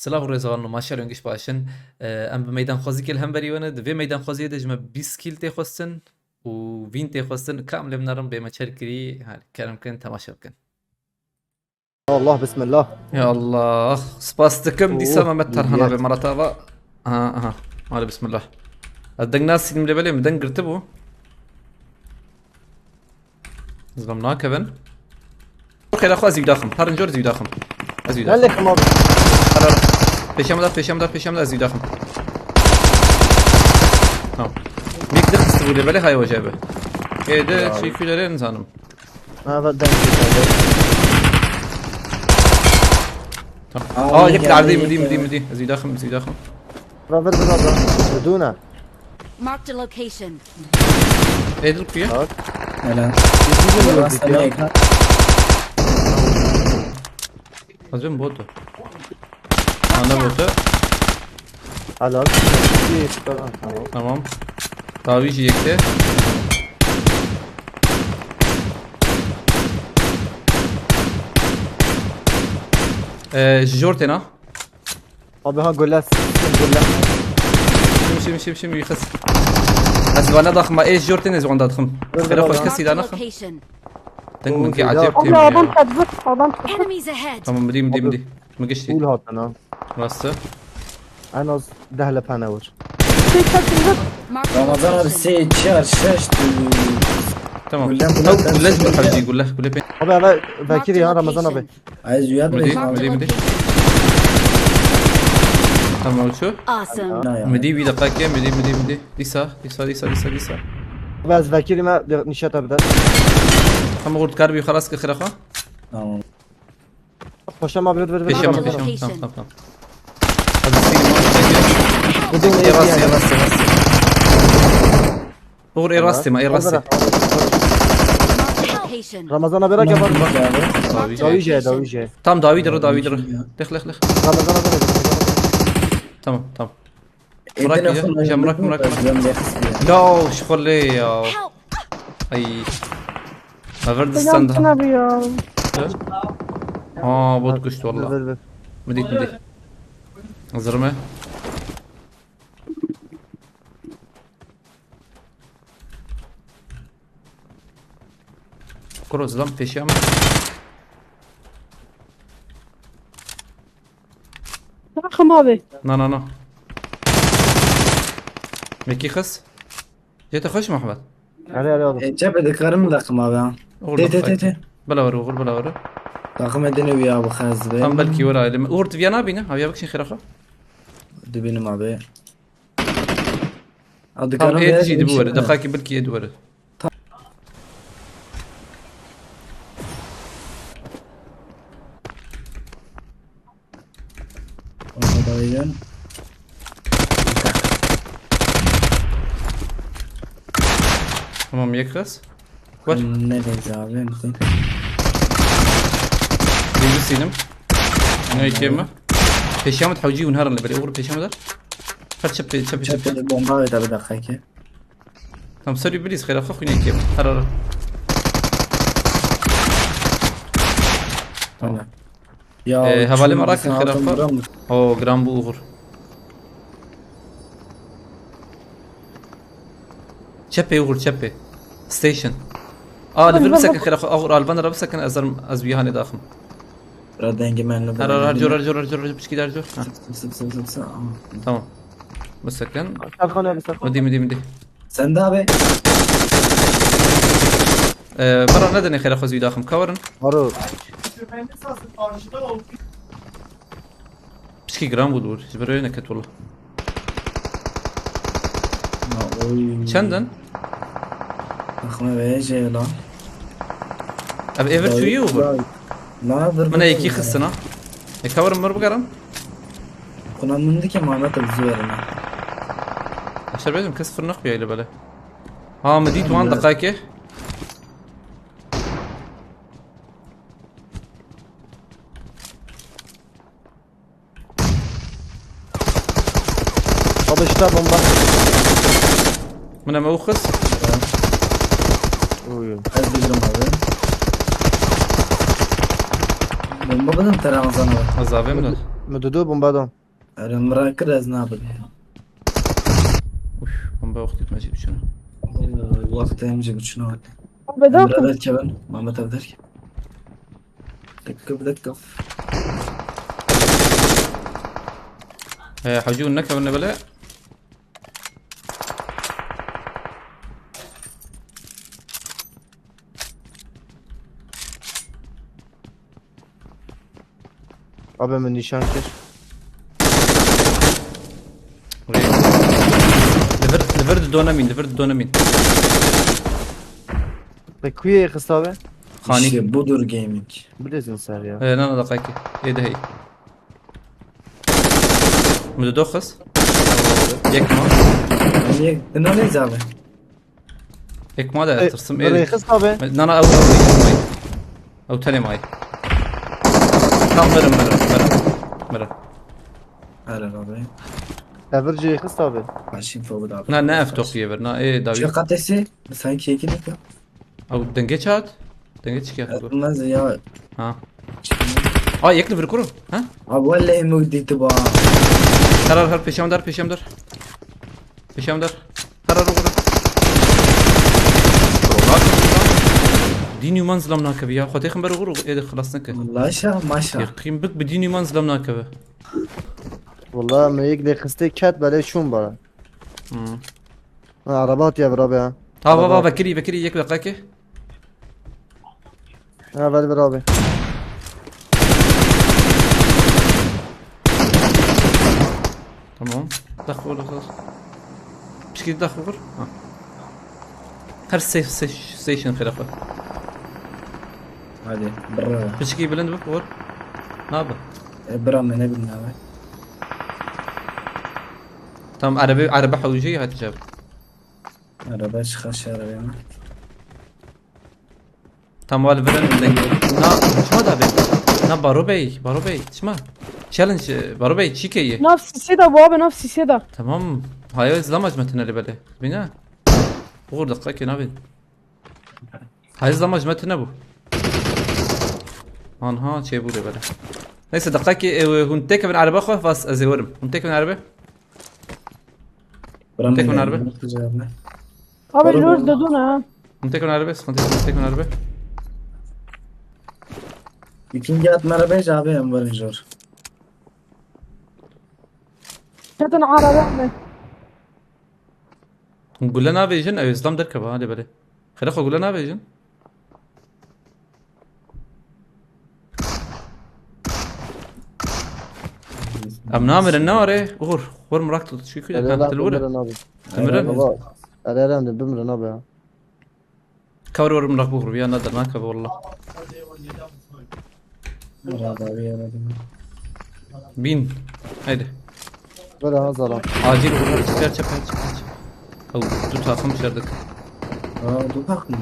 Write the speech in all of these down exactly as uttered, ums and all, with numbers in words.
Silav û rêz hevalno, ma şer û giş baş in. Em bi meydanxwazîkê li hemberî we ne. Di vê meydanxwaziyê de ji me bîst kîl tê xwestin û vîn tê xwestin. Ka em lê binerin bê me çer kirî. Hadi kerem kin, temaşe bikin. Allah, bismillah. Ya Allah, spas dikim. Dîsa Oh, Mehmet Tarhan yes. Abi Marat Ava. Aha, aha. Hadi bismillah. Ez deng nasînim lê belê min deng girtibû. Ez bem nakevin. Xêra xwe ez wî daxim. Herin jor ez wî daxim. Ez wî daxim. Gelek ma. Herar. Pêşe min da, pêşe min da, pêşe min da, ez wî daxim. Tamam. Mik de xistibû lê belê hay wece be. Êde Ya. Çî külere nizanim. Ha, evet, ben de. Tamam. Aa, Aa, yek yek geldi, geldi, yek midî, midî, geldi. Midî. Ez wî daxim, ez wî daxim. Ver, ver, ver, ver. Dûne. Marked a location. Edil kuye. Bak. Helal. Bizim de Helal. Bak. Helal. Az önce botu. Ana botu. Helal. Tamam. Tamam. Davi yekte. Ee, jor tena. Abi ha, gule, s-, s-, gule. Şim, şim, şim, şim, yıkız. Ez vana daxma, ê jor tena ez wanda daxim. Ver, ver, Xêra ver. Xweşke Marked a silahına xim. Location. Deng min ki acayip Abi, temiz adam ya. Tedbir, adam tedbir. Enemies ahead. Tamam, bidî, bidî, Abi, bidî. Min giştî. Full hatına. Rastı. En az deh lepene vur. Şey, tedbir. Marked a Ramazan abi location. Sê, çar, şeş, tu. Tamam. Gullen, Tav gullen, gullen, gullen, gullen, gullen, gullen, gullen. Abi, abi, Vekir ya, Ramazan abi. Marked a location. Ay, Züyad Bey, Midi, abi. Midi, midi. Tamam, uçu. Awesome. Ay, ay. Midi, bir dakika, midi, midi, midi. Disa, disa, disa, disa, disa. Abi, ez Vekir'ime bir nişet abi de. Tamam, kurt karbi xelas ki xiraxa. Tamam. Paşam abi, ver, ver, ver, Peşem, ver, ver. Peşem, tamam, tamam, tamam. Hadi, seyir, seyir. Vurdum, Yavaş, vurdum. Yavaş, yavaş. Uğur, e, Tamam. Rastê me, e, Ver, rastê. ver. Location. Ramazan abi, bırak ya, bak. Marked a Dawi. Dawi je, location. Dawi je. Tamam, Dawi dırı, Dawi dırı. Lih, lih, lih. Ramazan abi, Ramazan abi. Tamam, tamam. Bırak ya, Cem, bırak, bırak, bırak. Ya, şu kolle ya. Help! Ay. Haber Hocam, dıştan da. Abi ya. Ha, bot kuştu valla. Ver, ver, ver. Midî, midî. Hazır mı? Kuro, zilam peşiya mı? Bırakın abi. Na, na, na. Mekî xis. Jê te xweş, Mehmet? Erê, erê, oğlum. E, cephe dikarim daxim abi ha. Oğur Tê, tê, daxim tê, tê. Bela were, oğur, bela were. Daxim edin ev ya, bu xez be. Tam belkî were aile. Oğur, tu viya nabîne? Ha, viya bikşin xêra xwe. Dibînim abi. Ha, Tam dikarim ê be, dijî dibi were. Dixaki belkî ê di were. Orada da yiyen. Tamam, yek res. Ver. Ne diyeceğim abi? Birinci silim. Ne ekeyim mi? Peşiya mı hewcî hûn herin li belê. Oğur peşiya mı der? Her çep, çep, çep. Çep bomba ve tabi dakika ki. Tamam, serî bilîz xêra xwe xwînê kêm. Her ara. Tamam. Ya, Ee, hevalê me rakin xêra xwe. O, giran bû Uğur. Çepê Uğur, çepê. Station. Aa, li vir bisekin xêra xwe. Uğur, alban ra bisekin, ez, ez wî hanê daxim. Ra dengê me ne Her ara, her cor, her cor, her cor, her cor, piçkî der cor. Ha. Sip, sip, sip, sip, sip. Aa. Tamam. Bisekin. Serkan abi, Serkan. Midî, midî, midî. Sen de abi. Ee, bera nedene xêra xwe zî daxim. Kawarin. Aro. Piçkî giran bû dûr. Ji ber wê neket wala. Oy. Çend in? Daxime ve jê la. Ev ever çûyî û bir. La, la, bir Min bir yekî bir. Xistina. E, kawarin mir bigerim. Kuna min dike Mehmet bi zû erine. Aşağı bezim kes fırnak bir aile böyle. Ha, mi dît wan deqayke. Abi işte bomba. Min em ew xist. Oy. Ez bilirim abi. Bomba bidin te Ramazan abi. Ez avê min. Min dido bomba da. Erê, min re kir, ez nabim. Uf, bomba wextî me jî biçûne. Ee, wextê em jî biçûne wele. Abi, Em re dakika. Derkevin. Mehmet abi derke. Dakika, bir dakika. Ee, Hacı, nekevin ne böyle? Abi, min nîşan kir. Li vir, li vir didone mîn, li vir didone mîn. Te kuyê xista be? Xanî. İşte budur gaming. Bilezin ser ya. Ee, nana da kayki. Ê de hey. Min dido xist. Yek ma. Niye? Ino ne zabe? Yek ma de E, tirsim. Rêxist abi. Nana, ew, ew, ew, ew. Ew tenê may. Tam mirim, mirim, mirim. Mirim. Hele abi. Evir jê xist abi. Aşim Fawud abi. Na, ne ev toqiye vir, na, ê, dawî. Çi qatesi? Sanki iki dakika. Ew dengê çi hat? Dengê çi kêf bu? Bilmez ya. Ha. Ay, yek li vir kurun. Ha? Abi, vallahi mı gitti ba. Her, her, her, peşem der, peşem der. Peşem der. Her, her, kurun. Dînî man zilam nakevi ya. Xwedê xim ber gur, ê de xilas neke. Maşa, maşa. Yaqîn bik bi dînî man zilam nakevi. Vallahi me yek lê xistê ket belê şûn bara. Hmm. Ha, araba hatiye vira be ha. Ha, va, va, Araba. Vekirî, vekirî, yek deqayekê. Ha, ver vira be. Tamam. Dax vur, dax vur. Pişkî dax vur. Ha. Her se-, se-, station xêre xwe. Hadi, brr. Pişkî bilind bik vur. Nabe. E, bira me ne bilin abi. Tamam, araba, araba hewce hatice. Araba çıkar şey arabaya mı? Tam wal virin deng. Na, çima da be? Na Baro Bey, Baro Bey, çima? Challenge, e, Baro Bey, çi keye? Nav sisê de bu abi, nav sisê de. Tamam. Hayo izlama hizmetine le bele. Bina. Uğur dakika ki nabin. Hayo izlama hizmetine bu. Anha, şey bu le bele. Neyse, dakika ki, e, hûn têkevin araba xwe, vas ez ê werim. Hûn têkevin araba. Buram Tek bile, onar be. Yok güzel be. Abi, Araba lor mı? Dedin ha. Hûn têkevin araba, sıkıntı yok, hûn têkevin araba. İkinci atma araba abi, em verin zor. Dedin araba mı? Gule navêjin, ew Îslam derkeva, hadi bele. Xêre xwe gule navêjin. Em namirin, ne are? Uğur, xwir mirak tu çi kuyê? Erê, Ha, lan, tu li wir e? Bimirin abi. Tu mirin? Erê, baba. Erê, erê, em de bimirin abi ya. Ka wir wir mirak bixwir, ya ne dernakeve wallah. Bîn. Haydi. Böyle ha, zalan. Acil vur, her çep, her çep, her çep. Ew, du takım şerdik. Aa, du takım.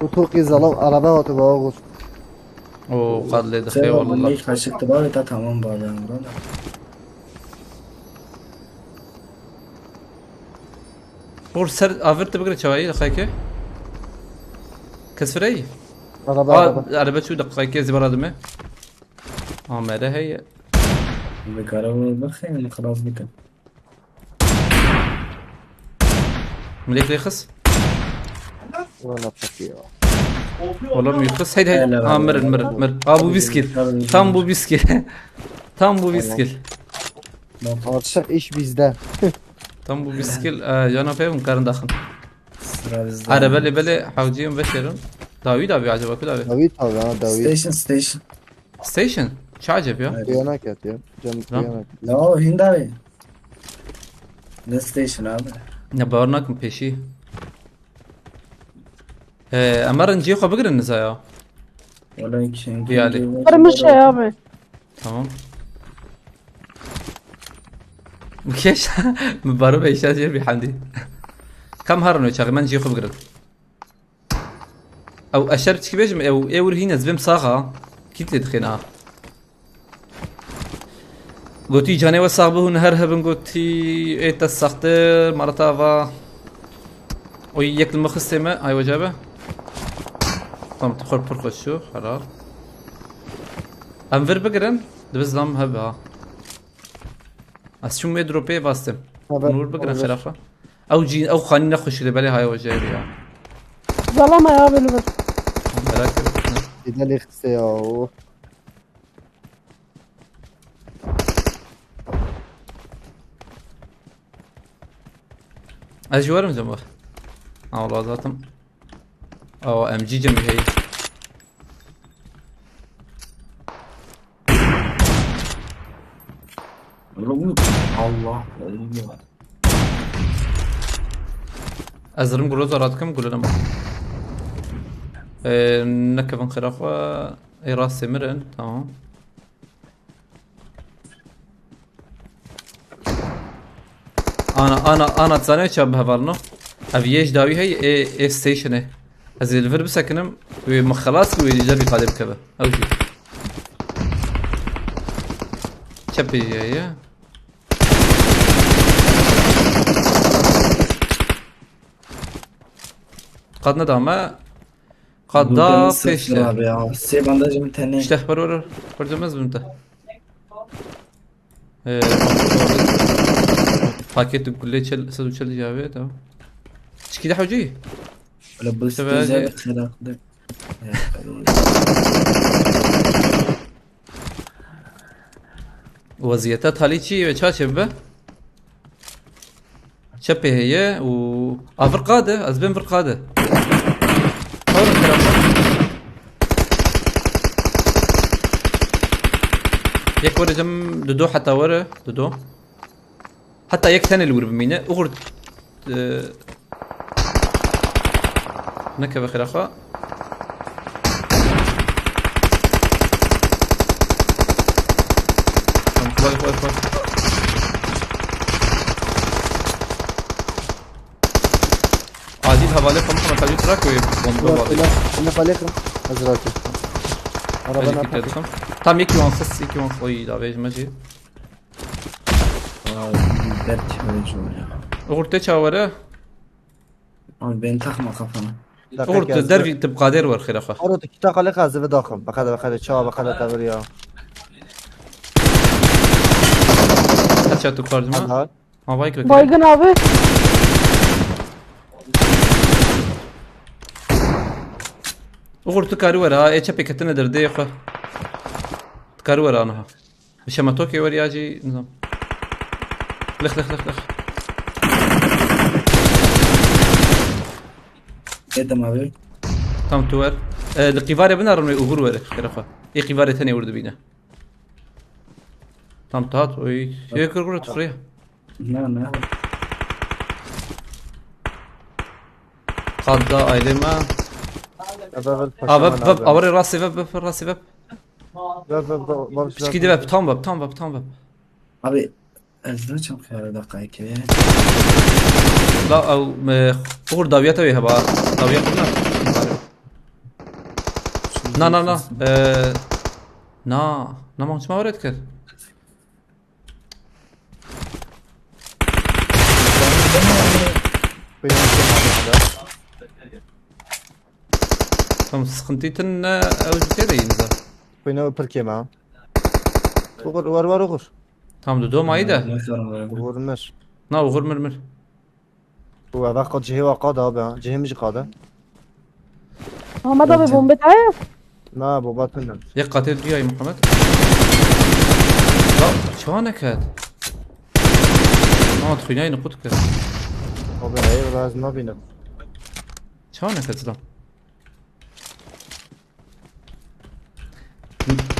Bu Türkiye zalan araba atı baba vur. O, qad lê dixê, Sen wallah. Ne kaçıktı bari ta tamam bari yani burada. Uğur ser avir te bigire çawayî, dixeke. Kes fireyî? Araba, Aa, araba. Araba çû, dixeke zî bara dime. Amere heye. Bi karabû bixê, min xilas bikin. Milek lê xis. Wala pek ya. Wala mi xis. Heydi, heydi. Helal Ha, abi. Mirin, mirin, mirin. Aa, bu bîst kill. Tabii. Tam bu bîst kill. Tam bu bîst kill. Artık iş bizde. Tam bu bîst kill. Ee, cana peyvim karın daxın. Sıra bizde. Araba lê belê hewciyim veşerin. Dawî, dawî acaba, ku dawî? Dawî tabii ha, dawî. Station, station. Station? Çi acep ya? Evet. Kuyanak yat ya. Cem Lan. Kuyanak. Ne o, Hindari? Ne station abi? Ne, bawer nakim pêşî. Ee, em ê rinciyê xwe bigirin niza ya. Wala ki, Diyalê. Kırmış şey abi. Tamam. Bu keş mi baro be işe bir hamdi. Kam harın o çağı, men ciyê xwe bigirin. Ew eşer çi bêjim, ew ê wir hîn ez bêm saxa. Kît lê dixêne ha. Gotî canê we sax bi, hûn her hebin, gotî ê te saxtir, marata ava. Oy yek li min xistê me, ay weca be. Tamam, tu xwe pir xweş çû, helal. Em vir bigirin, Dibe zilam hebe ha. Ez çûm wê dropê bastim. Haber, Nur bigirin haber. Xirafa. Ew cî, ew xanî nexweşî de belê haya wejeyê ya. Zalama ya beni ver. Merak etme. Êde lê xiste ya. O. Ez jî werim cem bak. Ha, wala zaten. Awa M G cem heye. Oğlum, Allah Allah. Ez rim groza rat kim gulerim. Ee, nekevin xirafa. Ê rastê mirin. Tamam. Ana, ana, ana, zanê çav bi heval no. Ev yê ji dawî hey, ê, ê station e. Ez ê li vir bisekinim, wê min xelas ki wê ji dervî qadê bikeve. Ew jî. Çepê jî heye. Qad neda me. Qad da pêş de. Abi ya. Sê bandajım tenê. İşte var var var. Var demez mi de? Ee, paket gulle çel, sed çel diye abi, tamam. Çiki de hocayı? Öyle bu Sever- güzel bir xeraklı. Weziyete talî çi ve çaçe be? Çepê heye û a vir qade, ez bên vir qade. Yek were cem dido heta were, dido. Heta yek tenê li wir bimîne. Ugur, e, nekeve xiraxa. Tamam, kolay, kolay, kolay. Acil havale komutanı tabii trak ve bomba var. Ele ele balekra. Hazır artık. Araba Acil ne kilitledim. Tam iki one six, iki one six. Oy, daha vermez iyi. Aa, dert çekmedi çoğu ya. Uğur te çavere. Abi beni takma kafana. Uğur te dervi tip kader var xiraxa. Aro tu kita kale kazi ve daxim. Bakada bakada çawa bakada tavır ya. Kaç attık kardıma? Hadi. Ha vay kötü. Baygın abi. Uğur tu karı var ha. E çepê ketine derdê xwe. Tu karı var ha. Bi şemetokê werî ya jî nizam. Lix lix lix lix. Yedim abi. Tam tu wer. E, li qîvarê binarin wê ugur were xêra xwe. Ê qîvarê tenê wir dibîne. Tam tu hat oy. Yê kir gure tu xuriya. Ne ne? Qat da ailê me. Eve ver Ha vep vep awarê rastê vep vep rastê vep. Ver ver ver. Pişkî de vep tam vep tam vep tam vep. Abi ez ne çok herhalde kayke. La ew me xur dawiyete wê heba. Dawiyet ne? Na na na. Eee, na. Na man çima öğret kir? Tam sıkıntı itin ne ew tê de yine. Kuyna öpür kema. Uğur var var uğur. Tam du do mayı da. Ne sorun var abi? Uğur mir. Na uğur mir mir. Bu eve qad cihê wa qad abi ha. Cihê mi jî qad e. Ahmet abi bombe tayo. Na baba tundum. Yek katê duyay Muhammed. La çawa neket? Ama xwînayê niqut kir. Abi hayır lazım nabînim. Çawa neket lan?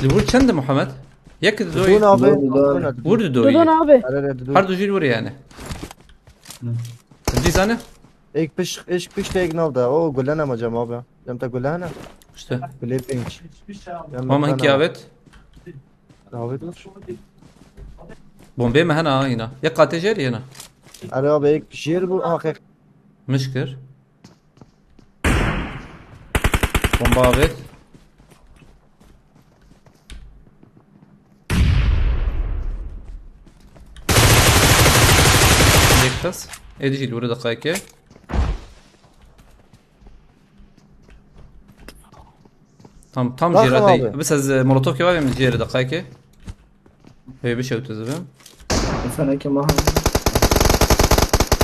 Li wir çend e Muhammed? Yek di Dudun doyê. abi. Dudun, dudun. Vur di doyê. Dudun abi. Arada dudun. Her du jî li wir yani. Dî zane? Ek piş ek piş tek nav da. O gülen ama cam abi. Cam ta gülen ha. İşte. Güle pink. Ama hinkî avet. Abi dur. Bombê me hena ha yine. Yek katê jêr yena. Are abi ek jêr bu ha kek. Mişkir. Bomba avet. Yek kes. Êdî jî li wir deqayeke. Tam tam Bakın jêra dey. abi. Bis ez e, molotof keva vêm jêre deqayeke. Ê bişewte zibe. Feneke maha.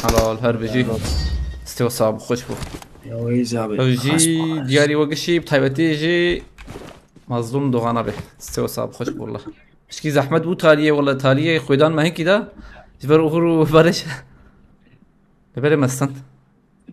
Helal her bijî. Stêwa sab xweş bû. Ya weyî abi. Ew jî diyarî we gişî bi taybetî jî Mazlûm Doğan'a be. Stêwa sab xweş bû wala. Pişkî zehmet bû taliyê wala taliyê xwêdan me hinkî da. Ji ber uxur û barış. Li berê me stand.